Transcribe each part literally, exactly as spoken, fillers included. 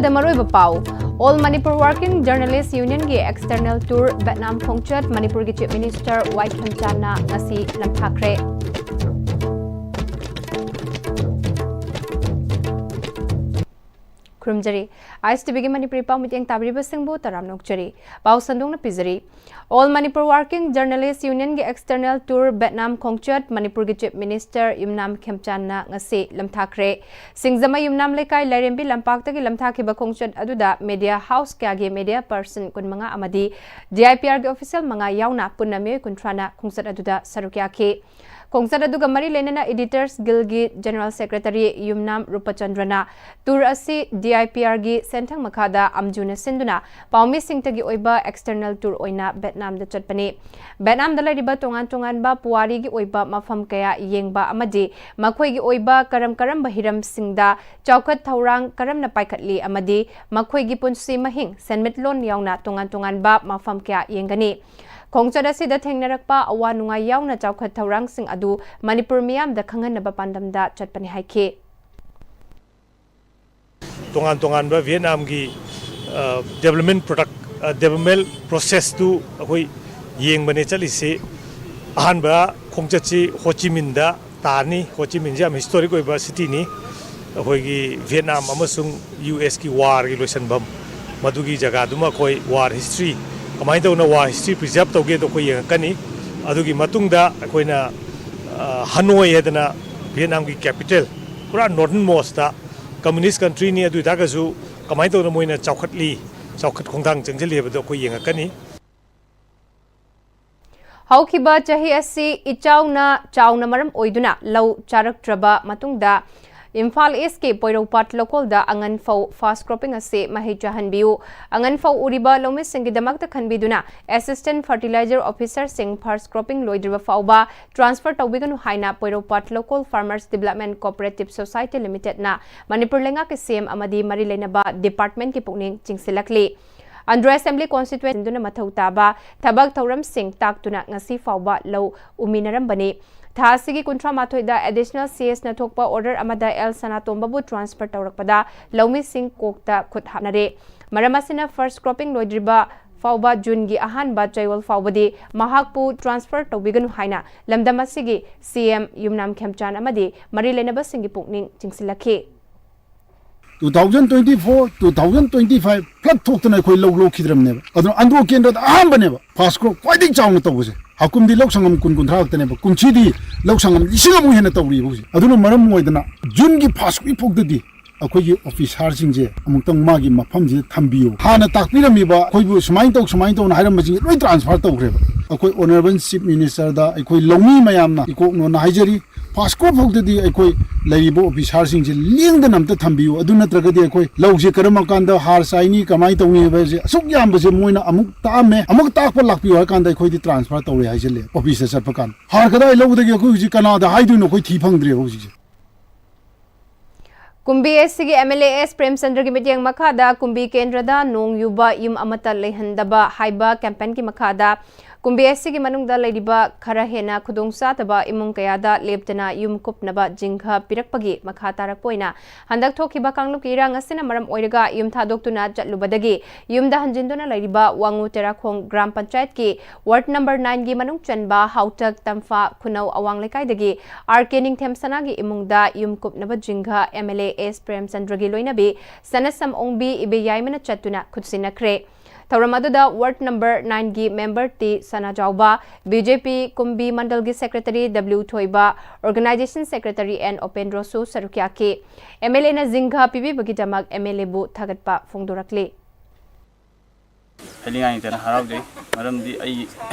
ꯃꯔꯨꯑꯣꯏꯕ ꯄꯥꯎ꯫ All Manipur Working Journalist Union ꯒꯤ external tour Vietnam ꯈꯣꯡꯆꯠ ꯃꯅꯤꯄꯨꯔꯒꯤ Chief Minister ꯋꯥꯏ ꯈꯦꯝꯆꯥꯟꯅ ꯉꯁꯤ ꯂꯝꯊꯥꯈ꯭ꯔꯦ꯫ ꯈꯨꯔꯨꯝꯖꯔꯤ꯫ ꯑꯥꯏ ꯑꯦꯁ ꯇꯤ ꯚꯤꯒꯤ ꯃꯅꯤꯄꯨꯔꯤ ꯄꯥꯎ ꯃꯤꯠꯌꯦꯡ ꯇꯥꯕꯤꯔꯤꯕꯁꯤꯡꯕꯨ ꯇꯔꯥꯝꯅ ꯑꯣꯛꯆꯔꯤ꯫ ꯄꯥꯎ ꯁꯟꯗꯣꯛꯅ ꯄꯤꯖꯔꯤ꯫ All Manipur Working Journalist Union ꯒꯤ external tour Vietnam ꯈꯣꯡꯆꯠ ꯃꯅꯤꯄꯨꯔꯒꯤ Chief Minister ꯌꯨꯝꯅꯥꯝ ꯈꯦꯝꯆꯥꯟꯅ ꯉꯁꯤ ꯂꯝꯊꯥꯈ꯭ꯔꯦ꯫ ꯁꯤꯡꯖꯃꯩ ꯌꯨꯝꯅꯥꯝ ꯂꯩꯀꯥꯏ ꯂꯥꯏꯔꯦꯝꯕꯤ ꯂꯝꯄꯥꯛꯇꯒꯤ ꯂꯝꯊꯥꯈꯤꯕ ꯈꯣꯡꯆꯠ ꯑꯗꯨꯗ media house ꯀꯌꯥꯒꯤ media person ꯀꯨꯟꯃꯉꯥ ꯑꯃꯗꯤ D I P R ꯒꯤ official ꯃꯉꯥ ꯌꯥꯎꯅ ꯄꯨꯟꯅ ꯃꯤꯑꯣꯏ ꯀꯨꯟꯊ꯭ꯔꯥꯅ ꯈꯣꯡꯆꯠ ꯑꯗꯨꯗ ꯁꯔꯨꯛ ꯌꯥꯈꯤ꯫ ꯈꯣꯡꯆꯠ ꯑꯗꯨꯒ ꯃꯔꯤ ꯂꯩꯅꯅ Editors Guild ꯒꯤ General Secretary ꯌꯨꯝꯅꯥꯝ ꯔꯨꯄꯆꯟꯗ꯭ꯔꯅ tour ꯑꯁꯤ D I P R ꯒꯤ ꯁꯦꯟꯊꯪ ꯃꯈꯥꯗ ꯑꯝꯖꯨꯅ ꯁꯤꯟꯗꯨꯅ ꯄꯥꯎꯃꯤꯁꯤꯡꯇꯒꯤ ꯑꯣꯏꯕ external tour ꯑꯣꯏꯅ ꯚꯦꯠꯅꯥꯝꯗ ꯆꯠꯄꯅꯤ꯫ ꯚꯦꯠꯅꯥꯝꯗ ꯂꯩꯔꯤꯕ ꯇꯣꯉꯥꯟ ꯇꯣꯉꯥꯟꯕ ꯄꯨꯋꯥꯔꯤꯒꯤ ꯑꯣꯏꯕ ꯃꯐꯝ ꯀꯌꯥ ꯌꯦꯡꯕ ꯑꯃꯗꯤ ꯃꯈꯣꯏꯒꯤ ꯑꯣꯏꯕ ꯀꯔꯝ ꯀꯔꯝꯕ ꯍꯤꯔꯝꯁꯤꯡꯗ ꯆꯥꯎꯈꯠ ꯊꯧꯔꯥꯡ ꯀꯔꯝꯅ ꯄꯥꯏꯈꯠꯂꯤ ꯑꯃꯗꯤ ꯃꯈꯣꯏꯒꯤ ꯄꯨꯟꯁꯤ ꯃꯍꯤꯡ, ꯁꯦꯟꯃꯤꯠꯂꯣꯟ ꯌꯥꯎꯅ ꯇꯣꯉꯥꯟ ꯇꯣꯉꯥꯟꯕ ꯃꯐꯝ ꯀꯌꯥ ꯌꯦꯡꯒꯅꯤ꯫ ꯈꯣꯡꯆꯠ ꯑꯁꯤꯗ ꯊꯦꯡꯅꯔꯛꯄ ꯑꯋꯥ ꯅꯨꯡꯉꯥꯏ ꯌꯥꯎꯅ ꯆꯥꯎꯈꯠ ꯊꯧꯔꯥꯡꯁꯤꯡ ꯑꯗꯨ ꯃꯅꯤꯄꯨꯔ ꯃꯤꯌꯥꯝꯗ ꯈꯪꯍꯟꯅꯕ ꯄꯥꯟꯗꯝꯗ ꯆꯠꯄꯅꯤ ꯍꯥꯏꯈꯤ꯫ ꯇꯣꯉꯥꯟ ꯇꯣꯉꯥꯟꯕ ꯚꯤꯌꯦꯠꯅꯥꯝꯒꯤ, ꯑ, development product, ꯑ, development process ꯇꯨ ꯑꯩꯈꯣꯏ ꯌꯦꯡꯕꯅꯦ ꯆꯠꯂꯤꯁꯤ꯫ ꯑꯍꯥꯟꯕ ꯈꯣꯡꯆꯠꯁꯤ ꯍꯣ ꯆꯤ ꯃꯤꯟꯗ ꯇꯥꯔꯅꯤ꯫ ꯍꯣ ꯆꯤ ꯃꯤꯟꯁꯤ ꯌꯥꯝ historic ꯑꯣꯏꯕ city ꯅꯤ꯫ ꯑꯩꯈꯣꯏꯒꯤ ꯚꯤꯌꯦꯠꯅꯥꯝ ꯑꯃꯁꯨꯡ U S ꯀꯤ war ꯒꯤ ꯂꯣꯏꯁꯤꯟꯐꯝ, ꯃꯗꯨꯒꯤ ꯖꯒꯥꯗꯨꯃ ꯑꯩꯈꯣꯏ war history, ꯀꯃꯥꯏꯅ ꯇꯧꯅ war history preserve ꯇꯧꯒꯦꯗꯣ ꯑꯩꯈꯣꯏ ꯌꯦꯡꯉꯛꯀꯅꯤ꯫ ꯑꯗꯨꯒꯤ ꯃꯇꯨꯡꯗ ꯑꯩꯈꯣꯏꯅ, ꯑ, ꯍꯅꯣꯏ ꯍꯥꯏꯗꯅ ꯚꯤꯌꯦꯠꯅꯥꯝꯒꯤ capital, ꯄꯨꯔꯥ northern most communist country ꯅꯤ꯫ ꯑꯗꯨ ꯑꯣꯏꯇꯥꯔꯒꯁꯨ ꯀꯃꯥꯏꯅ ꯇꯧꯗꯅ ꯃꯣꯏꯅ ꯆꯥꯎꯈꯠꯂꯤ, ꯆꯥꯎꯈꯠ ꯈꯣꯡꯊꯥꯡ ꯆꯪꯁꯤꯜꯂꯤ ꯍꯥꯏꯕꯗꯣ ꯑꯩꯈꯣꯏ ꯌꯦꯡꯉꯛꯀꯅꯤ꯫ ꯍꯧꯈꯤꯕ ꯆꯍꯤ ꯑꯁꯤ ꯏꯆꯥꯎꯅ ꯆꯥꯎꯅ ꯃꯔꯝ ꯑꯣꯏꯗꯨꯅ ꯂꯧ ꯆꯥꯔꯛꯇ꯭ꯔꯕ ꯃꯇꯨꯡꯗ ꯏꯝꯐꯥꯜ East ꯀꯤ ꯄꯣꯏꯔꯧꯄꯥꯠ ꯂꯧꯀꯣꯜꯗ ꯑꯉꯟ ꯐꯧ first cropping ꯑꯁꯤ ꯃꯍꯩ ꯆꯥꯍꯟꯕꯤꯌꯨ꯫ ꯑꯉꯟ ꯐꯧ ꯎꯔꯤꯕ ꯂꯧꯃꯤꯁꯤꯡꯒꯤꯗꯃꯛꯇ ꯈꯟꯕꯤꯗꯨꯅ Assistant Fertilizer Officer ꯁꯤꯡ first cropping ꯂꯣꯏꯗ꯭ꯔꯤꯕ ꯐꯥꯎꯕ transfer ꯇꯧꯕꯤꯒꯅꯨ ꯍꯥꯏꯅ ꯄꯣꯏꯔꯧꯄꯥꯠ Local Farmers Development Cooperative Society Limited ꯅ ꯃꯅꯤꯄꯨꯔ ꯂꯩꯉꯥꯛꯀꯤ C M ꯑꯃꯗꯤ ꯃꯔꯤ ꯂꯩꯅꯕ department ꯀꯤ ꯄꯨꯛꯅꯤꯡ ꯆꯤꯡꯁꯤꯜꯂꯛꯂꯤ꯫ ꯑꯟꯗ꯭ꯔꯣ Assembly Constituency ꯗꯨꯅ ꯃꯊꯧ ꯇꯥꯕ ꯊꯕꯛ ꯊꯧꯔꯝꯁꯤꯡ ꯇꯥꯛꯇꯨꯅ ꯉꯁꯤ ꯐꯥꯎꯕ ꯂꯧ ꯎꯃꯤꯟꯅꯔꯝꯕꯅꯤ꯫ ꯊꯥ ꯑꯁꯤꯒꯤ ꯀꯨꯟꯊ꯭ꯔꯥ ꯃꯥꯊꯣꯏꯗ additional C S ꯅ ꯊꯣꯛꯄ order ꯑꯃꯗ L ꯁꯅꯥꯇꯣꯝꯕꯕꯨ transfer ꯇꯧꯔꯛꯄꯗ ꯂꯧꯃꯤꯁꯤꯡ ꯀꯣꯛꯇ ꯈꯨꯠ ꯍꯥꯞꯅꯔꯦ꯫ ꯃꯔꯝ ꯑꯁꯤꯅ first cropping ꯂꯣꯏꯗ꯭ꯔꯤꯕ ꯐꯥꯎꯕ ꯖꯨꯟꯒꯤ ꯑꯍꯥꯟꯕ ꯆꯌꯣꯜ ꯐꯥꯎꯕꯗꯤ ꯃꯍꯥꯛꯄꯨ transfer ꯇꯧꯕꯤꯒꯅꯨ ꯍꯥꯏꯅ ꯂꯝꯗꯝ ꯑꯁꯤꯒꯤ C M ꯌꯨꯝꯅꯥꯝ ꯈꯦꯝꯆꯥꯟ ꯑꯃꯗꯤ ꯃꯔꯤ ꯂꯩꯅꯕꯁꯤꯡꯒꯤ ꯄꯨꯛꯅꯤꯡ ꯆꯤꯡꯁꯤꯜꯂꯛꯈꯤ꯫ Two thousand twenty four, two thousand twenty five flood ꯊꯣꯛꯇꯅ ꯑꯩꯈꯣꯏ ꯂꯧ ꯂꯣꯛꯈꯤꯗ꯭ꯔꯕꯅꯦꯕ꯫ ꯑꯗꯨꯅ ꯑꯟꯗ꯭ꯔꯣ ꯀꯦꯟꯗ꯭ꯔꯗ ꯑꯍꯥꯟꯕꯅꯦꯕ first crop ꯈ꯭ꯋꯥꯏꯗꯒꯤ ꯆꯥꯎꯅ ꯇꯧꯕꯁꯦ꯫ ꯍꯥꯀꯨꯝꯗꯤ ꯂꯧ ꯁꯪꯉꯝ ꯀꯨꯟ ꯀꯨꯟꯊ꯭ꯔꯥ ꯈꯛꯇꯅꯦꯕ, ꯀꯨꯝꯁꯤꯗꯤ ꯂꯧ ꯁꯪꯉꯝ ꯂꯤꯁꯤꯡ ꯑꯃꯨꯛ ꯍꯦꯟꯅ ꯇꯧꯔꯤꯕ ꯍꯧꯖꯤꯛ꯫ ꯑꯗꯨꯅ ꯃꯔꯝ ꯑꯣꯏꯗꯅ ꯖꯨꯟꯒꯤ first week ꯐꯥꯎꯗꯗꯤ ꯑꯩꯈꯣꯏꯒꯤ officer ꯁꯤꯡꯁꯦ ꯑꯃꯨꯛꯇꯪ ꯃꯥꯒꯤ ꯃꯐꯝꯁꯤꯗ ꯊꯝꯕꯤꯌꯨ꯫ ꯍꯥꯟꯅ ꯇꯥꯛꯄꯤꯔꯝꯃꯤꯕ ꯑꯩꯈꯣꯏꯕꯨ ꯁꯨꯃꯥꯏꯅ ꯇꯧ, ꯁꯨꯃꯥꯏꯅ ꯇꯧꯅ ꯍꯥꯏꯔꯝꯕꯁꯤꯡꯁꯦ ꯂꯣꯏ transfer ꯇꯧꯈ꯭ꯔꯦꯕ꯫ ꯑꯩꯈꯣꯏ honourable chief minister ꯗ ꯑꯩꯈꯣꯏ ꯂꯧꯃꯤ ꯃꯌꯥꯝꯅ ꯏꯀꯣꯛꯅꯣꯅ ꯍꯥꯏꯖꯔꯤ꯫ First crop ꯐꯥꯎꯗꯗꯤ ꯑꯩꯈꯣꯏ ꯂꯩꯔꯤꯕ officer ꯁꯤꯡꯁꯦ ꯂꯦꯡꯗꯅ ꯑꯝꯇ ꯊꯝꯕꯤꯌꯨ꯫ ꯑꯗꯨ ꯅꯠꯇ꯭ꯔꯒꯗꯤ ꯑꯩꯈꯣꯏ ꯂꯧꯁꯦ ꯀꯔꯝꯕ ꯀꯥꯟꯗ ꯍꯥꯔ ꯆꯥꯏꯅꯤ, ꯀꯃꯥꯏꯅ ꯇꯧꯅꯤ ꯍꯥꯏꯕꯁꯦ ꯑꯁꯨꯛ ꯌꯥꯝꯕꯁꯦ ꯃꯣꯏꯅ ꯑꯃꯨꯛ ꯇꯥꯛꯑꯝꯃꯦ, ꯑꯃꯨꯛ ꯇꯥꯛꯄ ꯂꯥꯛꯄꯤꯌꯨ ꯍꯥꯏ ꯀꯥꯟꯗ ꯑꯩꯈꯣꯏꯗꯤ transfer ꯇꯧꯔꯦ ꯍꯥꯏꯖꯜꯂꯦ office ꯇ ꯆꯠꯄ ꯀꯥꯟꯗ꯫ ꯍꯥꯔ ꯀꯗꯥꯏ ꯂꯧꯗꯒꯦ ꯑꯩꯈꯣꯏ ꯍꯧꯖꯤꯛ ꯀꯅꯥꯗ ꯍꯥꯏꯗꯣꯏꯅꯣ, ꯑꯩꯈꯣꯏ ꯊꯤ ꯐꯪꯗ꯭ꯔꯦꯕ ꯍꯧꯖꯤꯛꯁꯦ꯫ ꯀꯨꯝꯕꯤ ꯑꯦꯁ ꯁꯤꯒꯤ ꯑꯦꯝ ꯑꯦꯜ ꯑꯦ ꯑꯦꯁ ꯄ꯭ꯔꯦꯝꯆꯟꯗ꯭ꯔꯒꯤ ꯃꯤꯠꯌꯦꯡ ꯃꯈꯥꯗ ꯀꯨꯝꯕꯤ ꯀꯦꯟꯗ꯭ꯔꯗ ꯅꯣꯡ ꯌꯨꯕ ꯌꯨꯝ ꯑꯃꯠꯇ ꯂꯩꯍꯟꯗꯕ ꯍꯥꯏꯕ campaign ꯒꯤ ꯃꯈꯥꯗ ꯀꯨꯝꯕꯤ ꯑꯦꯁ ꯁꯤꯒꯤ ꯃꯅꯨꯡꯗ ꯂꯩꯔꯤꯕ ꯈꯔ ꯍꯦꯟꯅ ꯈꯨꯗꯣꯡꯆꯥꯗꯕ ꯏꯃꯨꯡ ꯀꯌꯥꯗ ꯂꯦꯞꯇꯅ ꯌꯨꯝ ꯀꯨꯞꯅꯕ ꯖꯤꯡꯒ ꯄꯤꯔꯛꯄꯒꯤ ꯃꯈꯥ ꯇꯥꯔꯛꯄ ꯑꯣꯏꯅ ꯍꯟꯗꯛ ꯊꯣꯛꯈꯤꯕ ꯀꯥꯡꯂꯨꯞꯀꯤ ꯏꯔꯥꯡ ꯑꯁꯤꯅ ꯃꯔꯝ ꯑꯣꯏꯔꯒ ꯌꯨꯝ ꯊꯥꯗꯣꯛꯇꯨꯅ ꯆꯠꯂꯨꯕꯗꯒꯤ ꯌꯨꯝꯗ ꯍꯟꯖꯤꯟꯗꯨꯅ ꯂꯩꯔꯤꯕ ꯋꯥꯉꯨ ꯇꯦꯔꯥꯈꯣꯡ ꯒ꯭ꯔꯥꯝ ꯄꯟꯆꯥꯌꯠꯀꯤ ward number nine ꯒꯤ ꯃꯅꯨꯡ ꯆꯟꯕ ꯍꯥꯎꯇꯛ, ꯇꯝꯐꯥ, ꯈꯨꯅꯧ ꯑꯋꯥꯡ ꯂꯩꯀꯥꯏꯗꯒꯤ ꯑꯥꯔ ꯀꯦ ꯅꯤꯡꯊꯦꯝ ꯁꯅꯥꯒꯤ ꯏꯃꯨꯡꯗ ꯌꯨꯝ ꯀꯨꯞꯅꯕ ꯖꯤꯡꯒ ꯑꯦꯝ ꯑꯦꯜ ꯑꯦ ꯑꯦꯁ ꯄ꯭ꯔꯦꯝꯆꯟꯗ꯭ꯔꯒꯤ ꯂꯣꯏꯅꯕꯤ ꯁꯅꯁꯝ ꯑꯣꯡꯕꯤ ꯏꯕꯦꯌꯥꯏꯃꯅ ꯆꯠꯇꯨꯅ ꯈꯨꯠꯁꯤꯟꯅꯈ꯭ꯔꯦ꯫ ꯊꯧꯔꯝ ꯑꯗꯨꯗ ward number nine ꯒꯤ member T Sanajaoba, B J P Kumbi ꯃꯟꯗꯜꯒꯤ secretary W ꯊꯣꯏꯕ, organization secretary ꯑꯦꯟ ꯑꯣꯄꯦꯟꯗ꯭ꯔꯣꯁꯨ ꯁꯔꯨꯛ ꯌꯥꯈꯤ꯫ ꯑꯦꯝ ꯑꯦꯜ ꯑꯦꯅ ꯖꯤꯡꯒ ꯄꯤꯕꯤꯕꯒꯤꯗꯃꯛ ꯑꯦꯝ ꯑꯦꯜ ꯑꯦꯕꯨ ꯊꯥꯒꯠꯄ ꯐꯣꯡꯗꯣꯔꯛꯂꯤ꯫ ꯍꯥꯏꯅꯤꯡꯉꯥꯏ ꯂꯩꯇꯅ ꯍꯔꯥꯎꯖꯩ꯫ ꯃꯔꯝꯗꯤ ꯑꯩ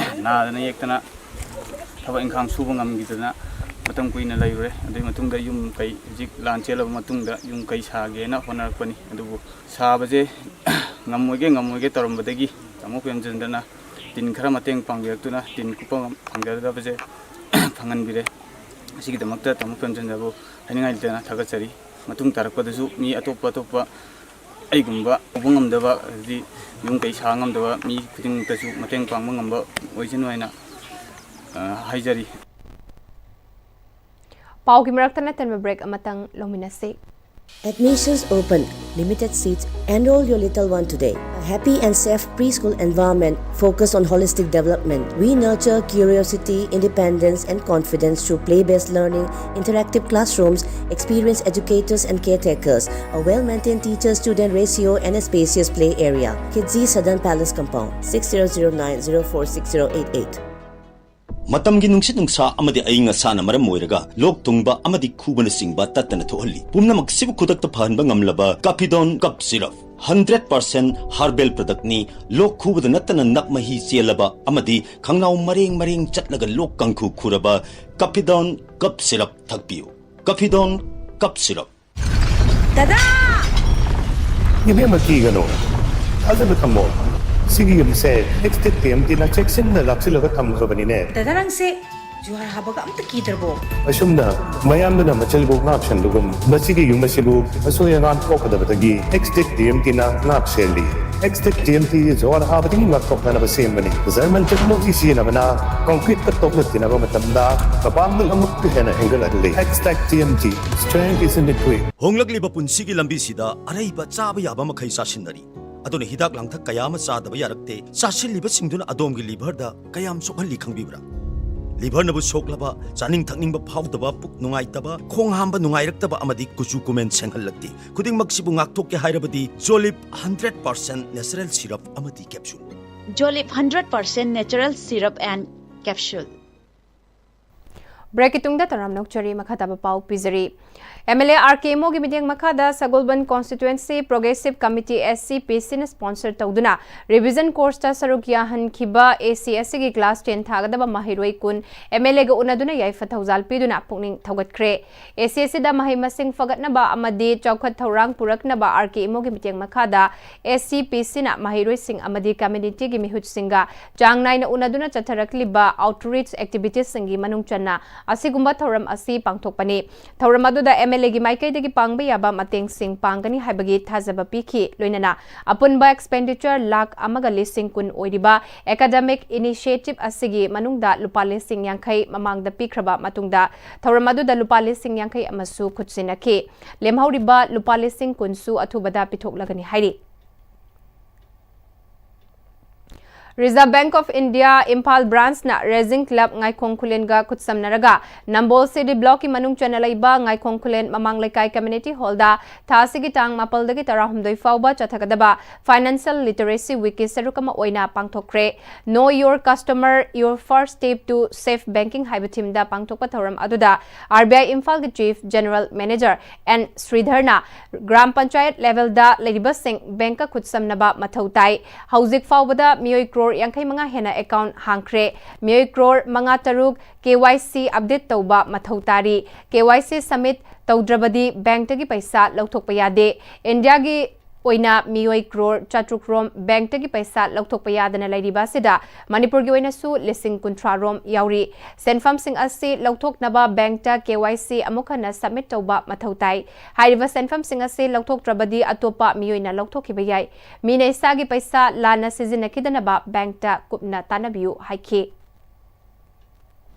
ꯅꯥꯗꯅ ꯌꯦꯛꯇꯅ ꯊꯕꯛ ꯏꯪꯈꯥꯡ ꯁꯨꯕ ꯉꯝꯈꯤꯗꯅ ꯃꯇꯝ ꯀꯨꯏꯅ ꯂꯩꯔꯨꯔꯦ꯫ ꯑꯗꯨꯒꯤ ꯃꯇꯨꯡꯗ ꯌꯨꯝ ꯀꯩ, ꯍꯧꯖꯤꯛ ꯂꯥꯟ ꯆꯦꯜꯂꯕ ꯃꯇꯨꯡꯗ ꯌꯨꯝ ꯀꯩ ꯁꯥꯒꯦꯅ ꯍꯣꯠꯅꯔꯛꯄꯅꯤ꯫ ꯑꯗꯨꯕꯨ ꯁꯥꯕꯁꯦ ꯉꯝꯃꯣꯏꯒꯦ ꯉꯝꯃꯣꯏꯒꯦ ꯇꯧꯔꯝꯕꯗꯒꯤ ꯇꯥꯃꯣ ꯄ꯭ꯔꯦꯝꯆꯟꯗ꯭ꯔꯅ ꯇꯤꯟ ꯈꯔ ꯃꯇꯦꯡ ꯄꯥꯡꯕꯤꯔꯛꯇꯨꯅ ꯇꯤꯟ ꯀꯨꯞꯄ ꯐꯪꯖꯗꯕꯁꯦ ꯐꯪꯍꯟꯕꯤꯔꯦ꯫ ꯑꯁꯤꯒꯤꯗꯃꯛꯇ ꯇꯥꯃꯣ ꯄ꯭ꯔꯦꯝꯆꯟꯗ꯭ꯔꯕꯨ ꯍꯥꯏꯅꯤꯡꯉꯥꯏ ꯂꯩꯇꯅ ꯊꯥꯒꯠꯆꯔꯤ꯫ ꯃꯇꯨꯡ ꯇꯥꯔꯛꯄꯗꯁꯨ ꯃꯤ ꯑꯇꯣꯞꯄ ꯑꯇꯣꯞꯄ ꯑꯩꯒꯨꯝꯕ ꯇꯧꯕ ꯉꯝꯗꯕ, ꯍꯥꯏꯗꯤ ꯌꯨꯝ ꯀꯩ ꯁꯥ ꯉꯝꯗꯕ ꯃꯤ ꯈꯨꯗꯤꯡꯃꯛꯇꯁꯨ ꯃꯇꯦꯡ ꯄꯥꯡꯕ ꯉꯝꯕ ꯑꯣꯏꯁꯅꯨ ꯍꯥꯏꯅ, ꯑ, ꯍꯥꯏꯖꯔꯤ꯫ ꯄꯥꯎꯒꯤ ꯃꯔꯛꯇ ꯅꯠꯇꯟꯕ break ꯑꯃꯇꯪ ꯂꯧꯃꯤꯟꯅꯁꯤ꯫ Admissions open. Limited seats. Enroll your little one today. A happy and safe preschool environment focused on holistic development. We nurture curiosity, independence, and confidence through play-based learning, interactive classrooms, experienced educators and caretakers, a well-maintained teacher-student ratio, and a spacious play area. Kidzi Southern Palace Compound, six zero zero nine zero four six zero eight eight. ꯃꯇꯝꯒꯤ ꯅꯨꯡꯁꯤꯠ ꯅꯨꯡꯁꯥ ꯑꯃꯗꯤ ꯑꯏꯪ ꯑꯁꯥꯅ ꯃꯔꯝ ꯑꯣꯏꯔꯒ ꯂꯣꯛ ꯊꯨꯡꯕ ꯑꯃꯗꯤ ꯈꯨꯕꯅꯆꯤꯡꯕ ꯇꯠꯇꯅ ꯊꯣꯛꯍꯜꯂꯤ꯫ ꯄꯨꯝꯅꯃꯛꯁꯤꯕꯨ ꯈꯨꯗꯛꯇ ꯐꯍꯟꯕ ꯉꯝꯂꯕ Caphidone Cough Syrup, hundred percent herbal product ꯅꯤ꯫ ꯂꯣꯛ ꯈꯨꯕꯗ ꯅꯠꯇꯅ ꯅꯞ ꯃꯍꯤ ꯆꯦꯜꯂꯕ ꯑꯃꯗꯤ ꯈꯪꯅꯥꯎ ꯃꯔꯦꯡ ꯃꯔꯦꯡ ꯆꯠꯂꯒ ꯂꯣꯛ ꯀꯥꯡꯈꯨ ꯈꯨꯔꯕ Caphidone Cough Syrup ꯊꯛꯄꯤꯌꯨ꯫ Caphidone Cough Syrup꯫ ꯗꯗꯥ! ꯏꯕꯦꯝꯃ, ꯀꯤꯒꯅꯨ꯫ ꯊꯥꯖꯕ ꯊꯝꯃꯣ꯫ ꯁꯤꯒꯤ ꯌꯨꯝꯁꯦ ꯑꯦꯛꯁꯇꯦꯛ ꯇꯤ ꯑꯦꯝ ꯇꯤꯅ ꯆꯦꯛꯁꯤꯟꯅ ꯂꯥꯛꯁꯤꯜꯂꯒ ꯊꯝꯈ꯭ꯔꯕꯅꯤꯅꯦ꯫ ꯗꯗꯥ, ꯅꯪꯁꯦ ꯖꯨꯍꯥꯔ ꯍꯥꯕꯒ ꯑꯝꯇ ꯀꯤꯗ꯭ꯔꯕꯣ? ꯑꯁꯨꯝꯅ ꯃꯌꯥꯝꯗꯨꯅ ꯃꯆꯤꯜꯕꯨ ꯉꯥꯛꯁꯦꯟꯕꯒꯨꯝ, ꯃꯁꯤꯒꯤ ꯌꯨꯝ ꯑꯁꯤꯕꯨ ꯑꯁꯣꯏ ꯑꯉꯥꯝ ꯊꯣꯛꯀꯗꯕꯗꯒꯤ ꯑꯦꯛꯁꯇꯦꯛ ꯇꯤ ꯑꯦꯝ ꯇꯤꯅ ꯉꯥꯛ ꯁꯦꯜꯂꯤ꯫ ꯑꯦꯛꯁꯇꯦꯛ ꯇꯤ ꯑꯦꯝ ꯇꯤ ꯖꯨꯍꯥꯔ ꯍꯥꯕꯗꯒꯤ ꯉꯥꯛꯊꯣꯛꯅꯅꯕ ꯁꯦꯝꯕꯅꯤ꯫ ꯖꯔꯃꯟ ꯇꯦꯛꯅꯣꯂꯣꯖꯤ ꯁꯤꯖꯤꯟꯅꯕꯅ ꯀꯣꯡꯀ꯭ꯔꯤꯠꯀ ꯇꯣꯛꯂ ꯇꯤꯟꯅꯕ ꯃꯇꯝꯗ ꯃꯄꯥꯡꯒꯜ ꯑꯃꯨꯛꯀ ꯍꯦꯟꯅ ꯍꯦꯟꯒꯠꯍꯜꯂꯤ꯫ ꯑꯦꯛꯁꯇꯦꯛ T M T, strength is in the grit. ꯍꯣꯡꯂꯛꯂꯤꯕ ꯄꯨꯟꯁꯤꯒꯤ ꯂꯝꯕꯤꯁꯤꯗ ꯑꯔꯩꯕ ꯆꯥꯕ ꯌꯥꯕ ꯃꯈꯩ ꯆꯥꯁꯤꯟꯅꯔꯤ꯫ ꯑꯗꯨꯅ ꯍꯤꯗꯥꯛ ꯂꯥꯡꯊꯛ ꯀꯌꯥ ꯑꯃ ꯆꯥꯗꯕ ꯌꯥꯔꯛꯇꯦ꯫ ꯆꯥꯁꯤꯜꯂꯤꯕꯁꯤꯡꯗꯨꯅ ꯑꯗꯣꯝꯒꯤ ꯂꯤꯚꯔꯗ ꯀꯌꯥꯝ ꯁꯣꯛꯍꯜꯂꯤ ꯈꯪꯕꯤꯕ꯭ꯔꯥ? ꯂꯤꯚꯔꯅꯕꯨ ꯁꯣꯛꯂꯕ, ꯆꯥꯅꯤꯡ ꯊꯛꯅꯤꯡꯕ ꯐꯥꯎꯗꯕ, ꯄꯨꯛ ꯅꯨꯡꯉꯥꯏꯇꯕ, ꯈꯣꯡ ꯍꯥꯝꯕ ꯅꯨꯡꯉꯥꯏꯔꯛꯇꯕ ꯑꯃꯗꯤ ꯀꯨꯆꯨ ꯀꯨꯃꯦꯟ ꯁꯦꯡꯍꯜꯂꯛꯇꯦ꯫ ꯈꯨꯗꯤꯡꯃꯛꯁꯤꯕꯨ ꯉꯥꯛꯊꯣꯛꯀꯦ ꯍꯥꯏꯔꯕꯗꯤ Zolip hundred percent natural syrup ꯑꯃꯗꯤ capsule. Zolip hundred percent natural syrup and capsule. ꯕ꯭ꯔꯦꯛꯀꯤ ꯇꯨꯡꯗ ꯇꯔꯥꯝꯅ ꯑꯣꯛꯆꯔꯤ, ꯃꯈꯥ ꯇꯥꯕ ꯄꯥꯎ ꯄꯤꯖꯔꯤ꯫ M L A R K ꯏꯃꯣꯒꯤ ꯃꯤꯠꯌꯦꯡ ꯃꯈꯥꯗ ꯁꯒꯣꯜꯕꯟ ꯀꯣꯟꯁꯇꯤꯇ꯭ꯋꯦꯟꯁꯤ ꯄ꯭ꯔꯣꯒ꯭ꯔꯦꯁꯤꯞ ꯀꯃꯤꯇꯤ, ꯑꯦꯁ ꯁꯤ ꯄꯤ ꯁꯤꯅ ꯁ꯭ꯄꯣꯟꯁꯔ ꯇꯧꯗꯨꯅ ꯔꯤꯚꯤꯖꯟ ꯀꯣꯔꯁꯇ ꯁꯔꯨꯛ ꯌꯥꯍꯟꯈꯤꯕ ꯑꯦ ꯁꯤ ꯑꯦꯁ ꯁꯤꯒꯤ ꯀ꯭ꯂꯥꯁ ꯇꯦꯟ ꯊꯥꯒꯗꯕ ꯃꯍꯩꯔꯣꯏ ꯀꯨꯟ ꯑꯦꯝ ꯑꯦꯜ ꯑꯦꯒ ꯎꯅꯗꯨꯅ ꯌꯥꯏꯐ ꯊꯧꯖꯥꯜ ꯄꯤꯗꯨꯅ ꯄꯨꯛꯅꯤꯡ ꯊꯧꯒꯠꯈ꯭ꯔꯦ꯫ ꯑꯦ ꯁꯤ ꯑꯦꯁ ꯁꯤꯗ ꯃꯍꯩ ꯃꯁꯤꯡ ꯐꯒꯠꯅꯕ ꯑꯃꯗꯤ ꯆꯥꯎꯈꯠ ꯊꯧꯔꯥꯡ ꯄꯨꯔꯛꯅꯕ ꯑꯥꯔ ꯀꯦ ꯏꯃꯣꯒꯤ ꯃꯤꯠꯌꯦꯡ ꯃꯈꯥꯗ ꯑꯦꯁ ꯁꯤ ꯄꯤ ꯁꯤꯅ ꯃꯍꯩꯔꯣꯏꯁꯤꯡ ꯑꯃꯗꯤ ꯀꯝꯃ꯭ꯌꯨꯅꯤꯇꯤꯒꯤ ꯃꯤꯍꯨꯠꯁꯤꯡꯒ ꯆꯥꯡ ꯅꯥꯏꯅ ꯎꯅꯗꯨꯅ ꯆꯠꯊꯔꯛꯂꯤꯕ ꯑꯥꯎꯠꯔꯤꯆ ꯑꯦꯛꯇꯤꯚꯤꯇꯤꯁꯁꯤꯡꯒꯤ ꯃꯅꯨꯡ ꯆꯟꯅ ꯑꯁꯤꯒꯨꯝꯕ ꯊꯧꯔꯝ ꯑꯁꯤ ꯄꯥꯡꯊꯣꯛꯄꯅꯤ꯫ ꯊꯧꯔꯝ ꯑꯗꯨꯗ ꯑꯦꯝ ꯑꯦꯜ ꯑꯦꯒꯤ ꯃꯥꯏꯀꯩꯗꯒꯤ ꯄꯥꯡꯕ ꯌꯥꯕ ꯃꯇꯦꯡꯁꯤꯡ ꯄꯥꯡꯒꯅꯤ ꯍꯥꯏꯕꯒꯤ ꯊꯥꯖꯕ ꯄꯤꯈꯤ꯫ ꯂꯣꯏꯅꯅ ꯑꯄꯨꯟꯕ expenditure ꯂꯥꯈ ꯑꯃꯒ ꯂꯤꯁꯤꯡ ꯀꯨꯟ ꯑꯣꯏꯔꯤꯕ academic initiative ꯑꯁꯤꯒꯤ ꯃꯅꯨꯡꯗ ꯂꯨꯄꯥ ꯂꯤꯁꯤꯡ ꯌꯥꯡꯈꯩ ꯃꯃꯥꯡꯗ ꯄꯤꯈ꯭ꯔꯕ ꯃꯇꯨꯡꯗ ꯊꯧꯔꯝ ꯑꯗꯨꯗ ꯂꯨꯄꯥ ꯂꯤꯁꯤꯡ ꯌꯥꯡꯈꯩ ꯑꯃꯁꯨ ꯈꯨꯠꯁꯤꯟꯅꯈꯤ꯫ ꯂꯦꯝꯍꯧꯔꯤꯕ ꯂꯨꯄꯥ ꯂꯤꯁꯤꯡ ꯀꯨꯟꯁꯨ ꯑꯊꯨꯕꯗ ꯄꯤꯊꯣꯛꯂꯒꯅꯤ ꯍꯥꯏꯔꯤ꯫ Reserve Bank of India Imphal branchꯅ Raising Club ꯉꯥꯏꯈꯣꯡ ꯈꯨꯂꯦꯟꯒ ꯈꯨꯠꯁꯝꯅꯔꯒ Nambol C D blockꯀꯤ ꯃꯅꯨꯡ ꯆꯟꯅ ꯂꯩꯕ ꯉꯥꯏꯈꯣꯡ ꯈꯨꯂꯦꯟ ꯃꯃꯥꯡ ꯂꯩꯀꯥꯏ community hallꯗ ꯊꯥ ꯑꯁꯤꯒꯤ ꯇꯥꯡ ꯃꯥꯄꯜꯗꯒꯤ ꯇꯔꯥꯍꯨꯝꯗꯣꯏ ꯐꯥꯎꯕ ꯆꯠꯊꯒꯗꯕ Financial Literacy Weekꯀꯤ ꯁꯔꯨꯛ ꯑꯃ ꯑꯣꯏꯅ ꯄꯥꯡꯊꯣꯛꯈ꯭ꯔꯦ꯫ Know Your Customer, Your First Step to Safe Banking ꯍꯥꯏꯕ themeꯗ ꯄꯥꯡꯊꯣꯛꯄ ꯊꯧꯔꯝ ꯑꯗꯨꯗ R B I ꯏꯝꯐꯥꯜꯒꯤ Chief General Manager N ꯁ꯭ꯔꯤꯙꯔꯅ ꯒ꯭ꯔꯥꯝ ꯄꯟꯆꯥꯌꯠ levelꯗ ꯂꯩꯔꯤꯕꯁꯤꯡ bankꯀ ꯈꯨꯠꯁꯝꯅꯕ ꯃꯊꯧ ꯇꯥꯏ꯫ ꯍꯧꯖꯤꯛ ꯐꯥꯎꯕꯗ ꯃꯤꯑꯣꯏ ꯀ꯭ꯔꯣꯔ ꯌꯥꯡꯈꯩ ꯃꯉꯥ ꯍꯦꯟꯅ account ꯍꯥꯡꯈ꯭ꯔꯦ꯫ ꯃꯤꯑꯣꯏ ꯀ꯭ꯔꯣꯔ ꯃꯉꯥ ꯇꯔꯨꯛ K Y C update ꯇꯧꯕ ꯃꯊꯧ ꯇꯥꯔꯤ꯫ K Y C submit ꯇꯧꯗ꯭ꯔꯕꯗꯤ bankꯇꯒꯤ ꯄꯩꯁꯥ ꯂꯧꯊꯣꯛꯄ ꯌꯥꯗꯦ꯫ ꯏꯟꯗꯤꯌꯥꯒꯤ ꯑꯣꯏꯅ ꯃꯤꯑꯣꯏ ꯀ꯭ꯔꯣꯔ ꯆꯥꯇ꯭ꯔꯨꯛ ꯔꯣꯝ bankꯇꯒꯤ ꯄꯩꯁꯥ ꯂꯧꯊꯣꯛꯄ ꯌꯥꯗꯅ ꯂꯩꯔꯤꯕ ꯑꯁꯤꯗ ꯃꯅꯤꯄꯨꯔꯒꯤ ꯑꯣꯏꯅꯁꯨ ꯂꯤꯁꯤꯡ ꯀꯨꯟꯊ꯭ꯔꯥ ꯔꯣꯝ ꯌꯥꯎꯔꯤ꯫ ꯁꯦꯟꯐꯝꯁꯤꯡ ꯑꯁꯤ ꯂꯧꯊꯣꯛꯅꯕ bankꯇ K Y C ꯑꯃꯨꯛ ꯍꯟꯅ submit ꯇꯧꯕ ꯃꯊꯧ ꯇꯥꯏ꯫ ꯍꯥꯏꯔꯤꯕ ꯁꯦꯟꯐꯝꯁꯤꯡ ꯑꯁꯤ ꯂꯧꯊꯣꯛꯇ꯭ꯔꯕꯗꯤ ꯑꯇꯣꯞꯄ ꯃꯤꯑꯣꯏꯅ ꯂꯧꯊꯣꯛꯈꯤꯕ ꯌꯥꯏ꯫ ꯃꯤꯅ ꯏꯁꯥꯒꯤ ꯄꯩꯁꯥ ꯂꯥꯟꯅ ꯁꯤꯖꯤꯟꯅꯈꯤꯗꯅꯕ bankꯇ ꯀꯨꯞꯅ ꯇꯥꯟꯅꯕꯤꯌꯨ ꯍꯥꯏꯈꯤ꯫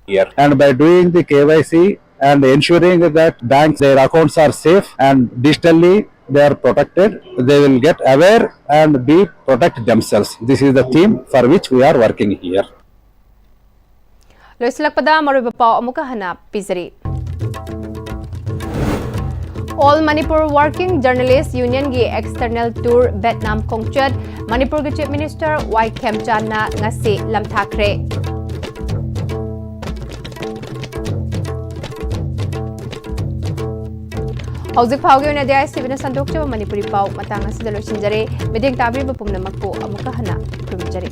Here. And by doing the K Y C and ensuring that banks, their accounts are safe and digitally they are protected, they will get aware and be protect themselves. This is the theme for which we are working here. ꯂꯣꯏꯁꯤꯜꯂꯛꯄꯗ ꯃꯔꯨꯑꯣꯏꯕ ꯄꯥꯎ ꯑꯃꯨꯛꯀ ꯍꯟꯅ ꯄꯤꯖꯔꯤ꯫ All Manipur Working Journalist Unionꯒꯤ external tour Vietnam ꯈꯣꯡꯆꯠ ꯃꯅꯤꯄꯨꯔꯒꯤ Chief Minister ꯋꯥꯏ ꯈꯦꯝꯆꯥꯟꯅ ꯉꯁꯤ ꯂꯝꯊꯥꯈ꯭ꯔꯦ꯫ ꯍꯧꯖꯤꯛ ꯐꯥꯎꯒꯤ ꯑꯣꯏꯅꯗꯤ ꯑꯥꯏ ꯑꯦꯁ ꯇꯤ ꯚꯤꯅ ꯁꯟꯗꯣꯛꯆꯕ ꯃꯅꯤꯄꯨꯔꯤ ꯄꯥꯎ ꯃꯇꯥꯡ ꯑꯁꯤꯗ ꯂꯣꯏꯁꯤꯟꯖꯔꯦ꯫ ꯃꯤꯠꯌꯦꯡ ꯇꯥꯕꯤꯔꯤꯕ ꯄꯨꯝꯅꯃꯛꯄꯨ ꯑꯃꯨꯛꯀ ꯍꯟꯅ ꯈꯨꯔꯨꯝꯖꯔꯤ꯫